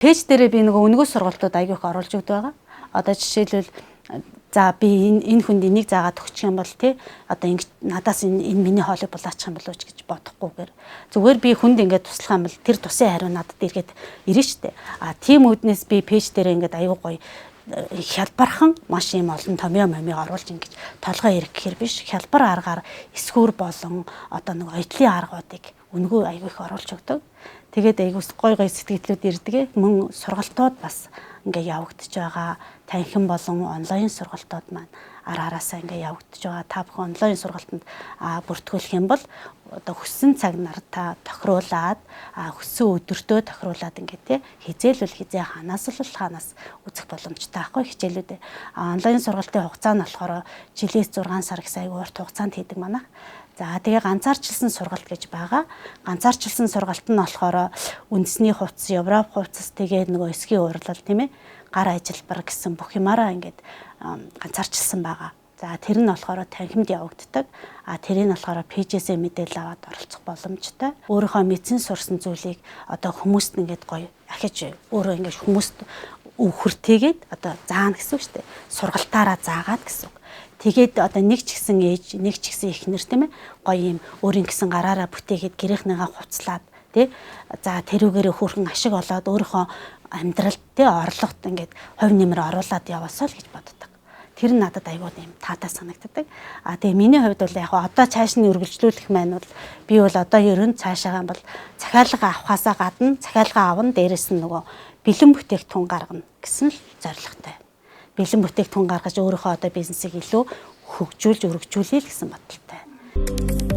Page дээрээ би нөгөө өнгөө сургалтууд аягүй их оруулж өгдөг байгаа. Одоо жишээлбэл, за, би энэ хүнд энийг заагаад өгчих юм бол, тий, одоо ингэж надаас энэ миний хоолыг булаачих юм болов уу гэж бодохгүйгээр зүгээр би хүнд ингээд туслах юм бол тэр тусын хариу надад эргээд ирнэ штэ. А тийм үүднээс би page дээр ингээд аягүй гоё хялбархан маш юм олон томьёо момыг оруулж, ингэж толгой эрг гэхэр биш, хялбар аргаар эсгүүр болон одоо нэг оюутлын аргуудыг үнэгүй аягүй их оруулж өгдөг. Тэгээд аягүй гой гой сэтгэлдлүүд ирдэг. Мөн сургалтууд бас ингээ явагдаж байгаа. Танхим болон онлайн сургалтууд маань ар араасаа ингээ явагдаж байгаа. Та бүхэн онлайн сургалтанд бүртгүүлэх юм бол одоо хүссэн цаг нар та тохируулаад, хүссэн өдөртөө тохируулаад ингээ, тий, хизээлвэл хизээ, ханаас л ханаас үзэх боломжтой байхгүй хичээлүүд. Онлайн сургалтын хугацаа нь болохоор жилээс 6 сар гэсэн аягүй урт хугацаанд хийдэг манайх. За, тэгээ ганцаарчилсан сургалт гэж байгаа. Ганцаарчилсан сургалт нь болохоор үндэсний хувцас, Европ хувцас, тэгээ нөгөө эсгийн уурлал, тийм ээ, гар ажилбар гэсэн бүх юмараа ингээд ганцаарчилсан байгаа. За, тэр нь болохоор танхимд явагддаг. А тэрийг болохоор page ээсээ мэдээлэл аваад оролцох боломжтой. Өөрийнхөө мэдсэн сурсан зүйлийг одоо хүмүүст ингээд гоё ахиж өөрөө ингээд хүмүүст өвхөртэйгээд одоо заана гэсэн үг шүү дээ. Сургалтаараа заагаад гэсэн үг. Тэгээд одоо нэг ч гэсэн ээж, нэг ч гэсэн эхнэр, тийм ээ, гоё юм өөрийн гэсэн гараараа бүтээгээд, гэрийнхнийгаа хувцлаад, тий, за, тэрүүгээрээ хөөрхөн ашиг олоод, өөрийнхөө амьдралд, тий, орлогот ингээд хувь нэмэр оруулаад яваасаа л гэж боддог. Тэр нь надад айгүй юм таатай санагддаг. А тэгээ миний хувьд бол яг одоо цааш нь үргэлжлүүлэх маань бол би бол одоо ер нь цаашаагаа бол захиалга авахаасаа гадна захиалга авна, дээрэс нь нөгөө бэлэн бүтээгдэхүүн гаргана гэсэн л зорилготой. Бэлэн бүтээгдэхүүн гаргаж өөрийнхөө одоо бизнесийг илүү хөгжүүлж өргөжүүлье л гэсэн бодолтой.